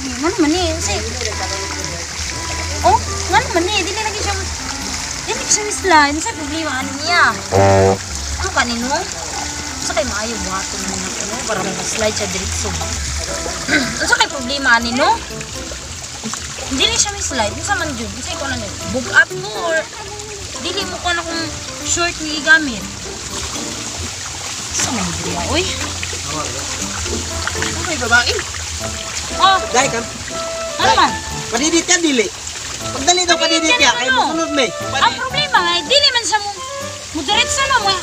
Ngano man ni? Unsay? Oh, ngano man ni? Dili lagi siya slide. Unsay problema ani niya? Ano kanino? Unsa kay maayo buhaton man nako no para maka-slide siya diretso. Unsa kay problema ani no? Dili siya may slide. Unsa man jud? Unsay ko ano ni? Bug-up mo or dili mo ko na kung short ni gigamit. Sa man diri oy. Ano may babae? Oh, Dai kam. ano man? Padidit ka dili. Pagdali daw padidit ka kay mosunod me. Ang problema nga, dili man siya mo diretso no, mo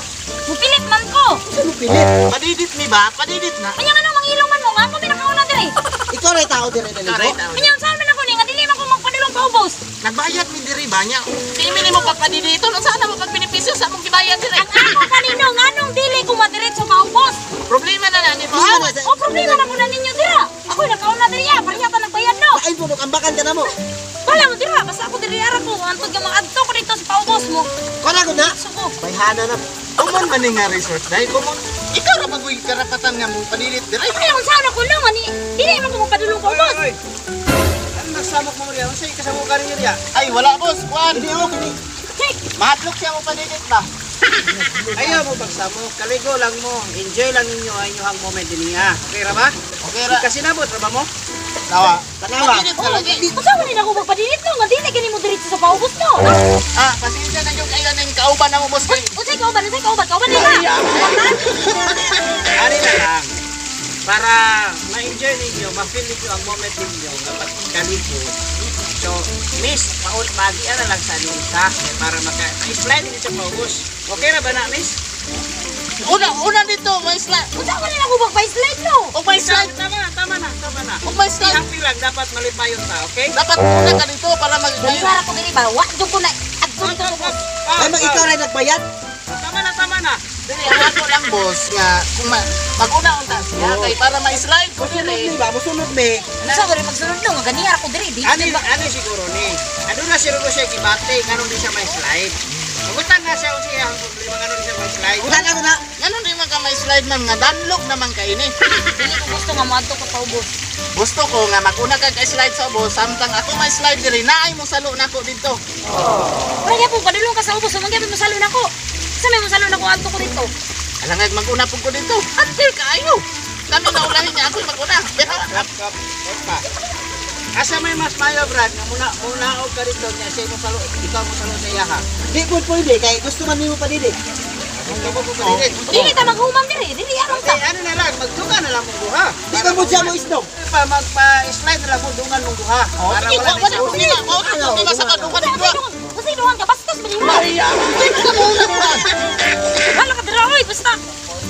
pilit man ko. Unsa mo pilit? Padidit mi ba? Padidit na. Kanya nga nang mangilong man mo nga ako may nakauna diri. Ikaw ray tao dire Ikaw naligo. ray tao. Kanya unsa man ako ni nga dili man ko magpadulong paubos. Nagbayad mi diri ba niya? Tingin mo pagpadidito, unsa na mo pagbenepisyo sa among gibayad diri? Ang ako kanino nganong dili ko madiretso paubos. Problema na na ni mo. Problema na. O problema na po na ninyo dira. Ako nakauna diri ya, pareha ta nagbayad no. Ay po ambakan ka na mo. Wala mo dira, basta ako diri ara ko antod nga maadto ko dito sa paubos mo. Kona ko na. Suko. Bayhana na. Common man ni nga resort dai, common. Ikaw ra magoy karapatan nga mo padidit diri. Kaya unsa na ko no ani dili man ko magpadulong paubos. Oy, ano nagsamok mo riya? Unsa kasamo ka rin riya? Ay wala boss, kuan. Hindi ako kini. Check. Mahadlok siya mo padidit ba? Ayaw mo pagsamok, kaligo lang mo. Enjoy lang ninyo ang inyong moment din niya. Okay ra ba? Okay ra. Kasi nabot ra ba mo? Tawa. Tanawa. Padidit na lagi. Unsa man ni ako magpadidit no nga dili gani mo diretso sa paubos no. Ah, pasensya na yung kayo ning kauban na mo boss kay. Unsay kauban, unsay kauban, kauban nila. Ari na lang. Para ma-enjoy ninyo, ma-feel ninyo ang moment ninyo nga pagkaligo. So, miss, paul pagian na lang sa nisa para maka ma-slide ninyo sa paubos. Okay ra ba na, miss? Una dito, may slide. Unsa man ni ako magpa-slide no? O may slide. Tama na, tama na, tama na. O may slide. Happy lang, dapat malipayon ta, okay? Dapat una ka dito para mag Sara ko diri ba? Wa jud ko na adto dito sa ubos. Ay mag ikaw ray nagbayad. Tama na, tama na. Dili ang ako lang boss nga kung mag-una unta siya kay para ma-slide ko Mosunod diri. me ba? Mosunod me. Unsa gani pagsunod no nga ganiya ako diri di. Ani, ani siguro ni. Ano na siguro siya gibati, karon di siya may slide. Magutan na siya unsa iyang problema karon di siya may slide. Utan ako na. Ngano di man ka may-slide ma'am nga danlog naman kay ini. Dili ko gusto nga moadto ko paubos. Gusto ko nga mag-una ka kay slide sa ubos samtang ako may slide diri naay mo salo nako didto. Wala gyapon padulong ka sa ubos, man gyapon mosalo nako. Sa may mosalo nako adto ko dito. Alangag mag-una pud ko dito. Unfair kaayo. Kami na ulahin niya ako mag-una. Pero Kap kap pa. Asa may mas mayo brad nga muna muna og ka dito niya siya mo salo ikaw mo salo sa iya ha. Di po pwede kay gusto man nimo padidit. Ikaw mo padidit. Dili ta maghuman diri, dili aron ta. Okay, ano na lang magduga na lang mong duha. Di ba mo siya mo isnog? Pa magpa-slide na lang mo dungan mong duha. Oh, Para sige, wala wala na problema. Wala problema sa kadungan dito. Unsay duhan ka bastos ba nimo? Wala ka dira oy, basta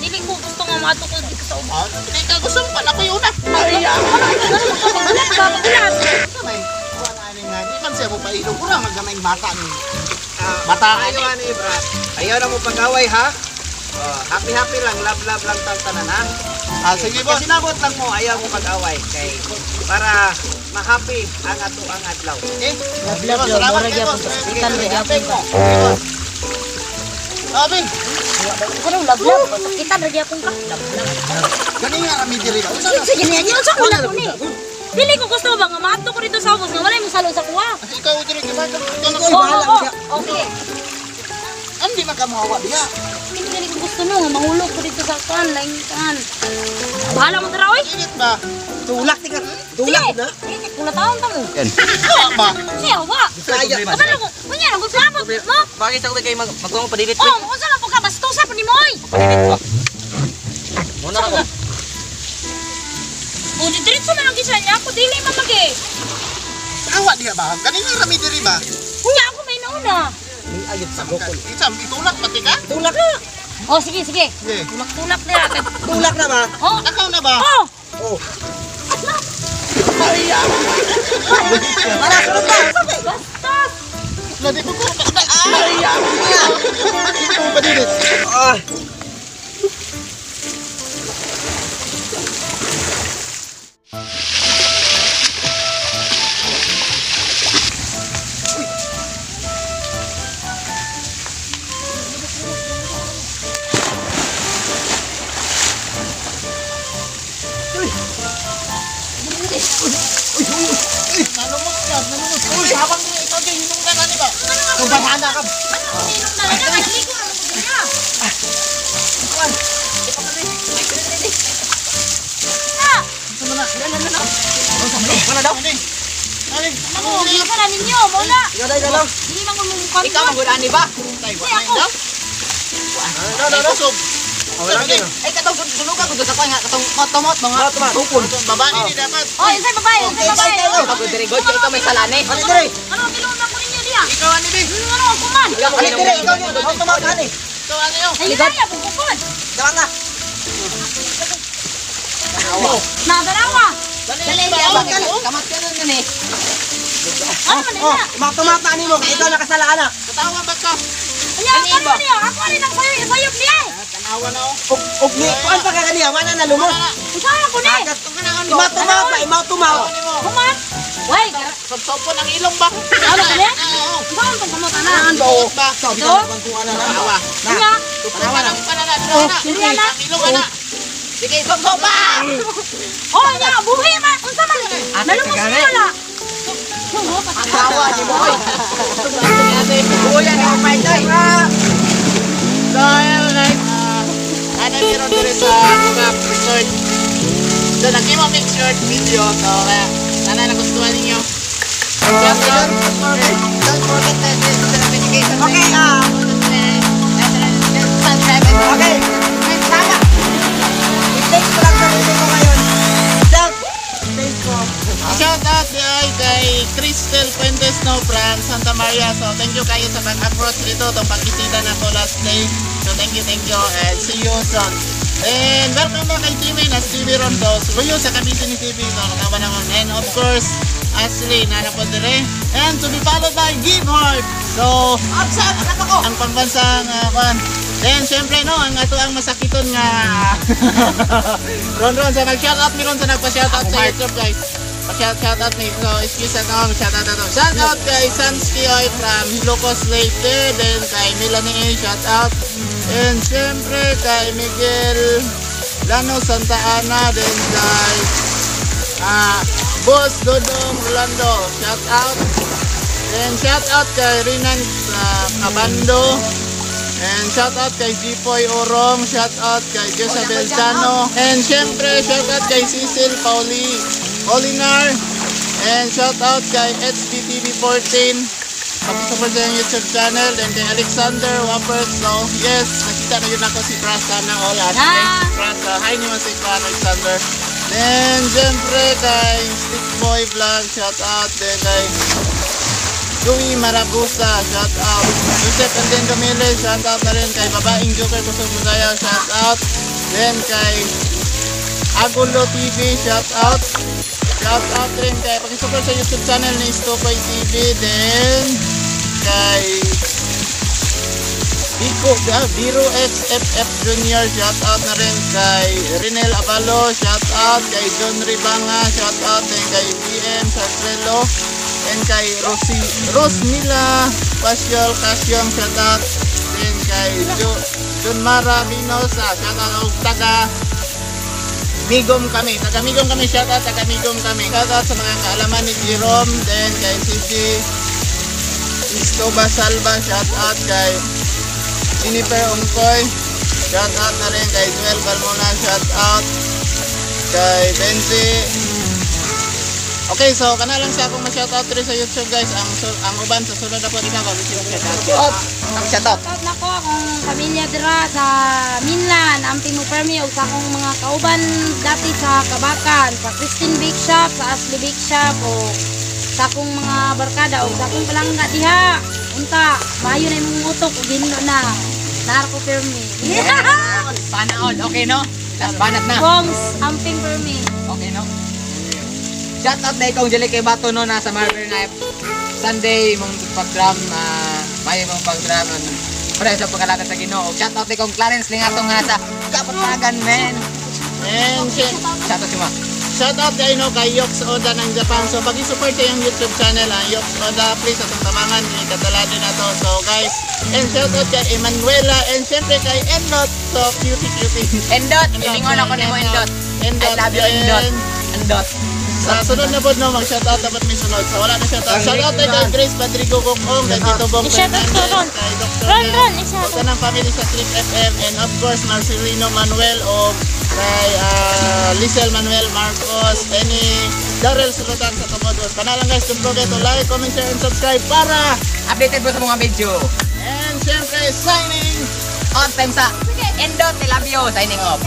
dili ko gusto nga moadto ko dito sa ubos. Oh, di ka gusto mo pa na ko una. Magulat ba, magulat. Sa may kuan ani nga di man siya mo pailog ura magamay bata ni. Bata. Ayaw ani brad. Ayaw na mo pag-away ha. Oh, happy happy lang, love love lang tang tanan ha. Ah, sige boss. Kasi nabot lang mo, ayaw mo pag-away kay para ma-happy ang ato ang adlaw. Okay? Love, love, Salamat mura kay gyapon. boss. Sige, Sakitan sige, ra gyapon happy ka. mo. Sabi, Kuno love love, sakitan ra gyapon ka. Love love. gani nga rami diri ba? Unsa na? Sige niya, niya unsa ko na ko ni. Dili ko gusto ba nga maadto ko dito sa ubos nga walay mo salo sa kuha. Ikaw diri kay bata. Ikaw na. Ikaw, Oo, bahala oo, siya. okay. Andi man ka mohawa diha. Hindi gani ko gusto no, nga mahulog ko dito sa kan, lain kan. Bahala mo dira oy. Init ba? Tulak tika. Tulak Sige. na. Sige, kung taon ta mo. Hawa ba? Siya wa. Kaya. Kabalo ko. Unya na gusto mo. No? Bakit sa kay magkuha mo padilit? Oh, unsa man po ka bastusa pa nimo oy. Padilit ba? Muna ako. O di diretso man ang gisa niya ako dili man magi. Awa diha ba? Gani nga rami diri ba? Unya ako may nauna. Ayot sa gokol. Isam itulak pati ka? Tulak na. Oh, sige, sige. Sige. Tulak-tulak dira. Tulak na ba? Oh. Akaw na ba? Oh. Oh. Para sunod na. Bastos. Ladi ko ko. Ah! Dito mo padilit. Ah. Uy. Uy. Habang diri ikaw di hinungdan ani ba? Kung bahana ka. Ano ako ninong na lang? Naligo na ko niya. Ah! Wala daw. Ali, Ano, giusa na ninyo, muna. Ikaw daw, ikaw daw. Dili man ko mumukan. Ikaw man gud ani ba? tay Hindi wa ako. na. No, no, no. Kusog. Wala Sige. na. Ay katong sunugan ko sa kuan nga katong motomot mga Mga tukol. Babae ni dapat. Oh, insay babae, insay babae. Ikaw, Pagod diri god kay ikaw may salane. Ano dire? Ano, gilunan ko ninyo diya. Ikaw ani bi. Ano, ako man. Ano dire? Ikaw niyo. Ako tumawag ani. Ikaw ani yo. Ay, kaya, bukod. Dawa nga. Nadarawa. Dali Dali ba? ba kamat kanon ni. Ano man Oh, nila? tumawag na ani mo. Kay ikaw nakasala ana. Katawa ba ka? Anya, ano niya? Ako rin ang sayo, sayop niya. Tanawa na oh. Og ni kuan pa ka kaniya, wala na lumos. Usaha ko ni. Imaw tumawag pa, imaw tumawag. Human. Way, Sobsopon ang ilong ba? Ano ka niya? Usaha tong kamot ana. Ba? Sabi ka bang kuan na. Tanawa. Anya, Tanawa na panana. Tanawa. Dili na. Ang ilong ana. Sige, sobsopa. Oh, anya, buhi man. Unsa man? Nalumos niyo wala. Tawa ni mo oy. Buya ni mo paitay. So, ayan guys. Ano meron diri sa Bugak Resort. So, nag-imo make short video. So, kaya sana nagustuhan ninyo. Shout out. Don't forget to hit the notification bell. Okay, ah. Subscribe and Okay. Tama. I-take ko lang sarili ko ngayon. Self thank ko. Shout out di ay kay Cristel Fuentes no from Santa Maria. So thank you kayo sa pag-approach dito tong pagbisita na ko last day. So thank you and see you soon. And welcome back kay TV na TV ron. So suyo sa kabisi ni TV. So nakawa na ko. And of course, Ashley na po dire. And to be followed by Give Heart. So ang pambansang kwan. Then syempre no, ang ato ang masakiton nga ron ron sa nag-shout out mi ron sa nagpa-shout out sa YouTube guys. Pa-shout shout out ni so excuse na shout out ato. Shout out kay Sansky Oy from Ilocos Leyte, then kay Melanie A, shout out. And syempre kay Miguel Lano Santa Ana, then kay Boss Dodong Rolando, shout out. Then shout out kay Rinan Cabando. And shout out kay Jipoy Orong, shout out kay Jezabel Chano, and syempre shout out kay Cecil Pauli Paulinar, and shout out kay HDTV14. Pag-support sa YouTube channel, and kay Alexander Wappert. So yes, nakita na yun ako si Brasa na all at Brasa. Hi naman si Kwan Alexander. Then syempre kay Stickboy Vlog, shout out. Then kay Louie Marabusa, shout out. Joseph and then Gamile, shout out na rin kay Babaeng Joker Kusog Musaya, shout out. Then kay Agulo TV, shout out. Shout out rin kay pag-support sa YouTube channel ni Stokoy TV. Then kay Biko, Biro XFF Jr., shout out na rin kay Rinel Abalo, shout out kay John Ribanga, shout out din kay BM Sastrelo, and kay Rosie, Rosmila Pasyol Kasyong, shout out din kay John Mara Binosa, shout out og taga Migom kami, taga Migom kami, shout out taga Migom kami. Shout out sa mga kaalaman ni Jerome, then kay CG Istoba Salva, shout out kay Jennifer Ungkoy, shout out na rin kay Joel Balmona, shout out kay Benji. Okay, so kana lang sa akong ma-shout out diri sa YouTube guys. Ang uban sa sunod na po ikaw kung sino shout out. Ang shout out. Shout na ko akong pamilya dira sa Minlan, amping mo permi ug sa akong mga kauban dati sa Kabakan, sa Christine Bake Shop, sa Ashley Bake Shop o sa akong mga barkada o sa akong palangga diha. Unta, maayo na imong utok ug hinlo na. Naar ko permi. Sana all. Okay no? Last banat na. Bongs, amping permi. Okay no? Shout out na ikaw Angelica kay Bato no nasa Marvel Knife. Sunday mong pag-drum, may mong pag-drum para sa pagkalagad sa Ginoo. Shout out na ikaw Clarence Lingatong nga nasa Kapatagan man. And Shout out si Ma. shout out kay no kay Yox Oda ng Japan. So pag-support sa iyong YouTube channel ang Yox Oda, please atong tamangan ni katala din na to. So guys, and shout out kay Emanuela and syempre kay Endot. So cutie cutie. Endot, ilingon ako nimo Endot. Endot. I love you Endot. Endot. Sa sunod na pod, no, mag-shoutout dapat may sunod. Sa wala na shoutout. Shoutout tayo kay Grace Padrigo Gokong, kay Tito Bong I-shoutout ko, Fernandez, Ron. kay Dr. Ron, Len, Ron, i-shoutout. o tanang family sa Click FM, and of course, Marcelino Manuel o kay Lisel Manuel Marcos, any Daryl Sulutan sa Tomodos. Kanalang guys, don't forget to like, comment, share, and subscribe para Updated po sa mga video. And syempre, signing On time sa Endot Telabio signing off.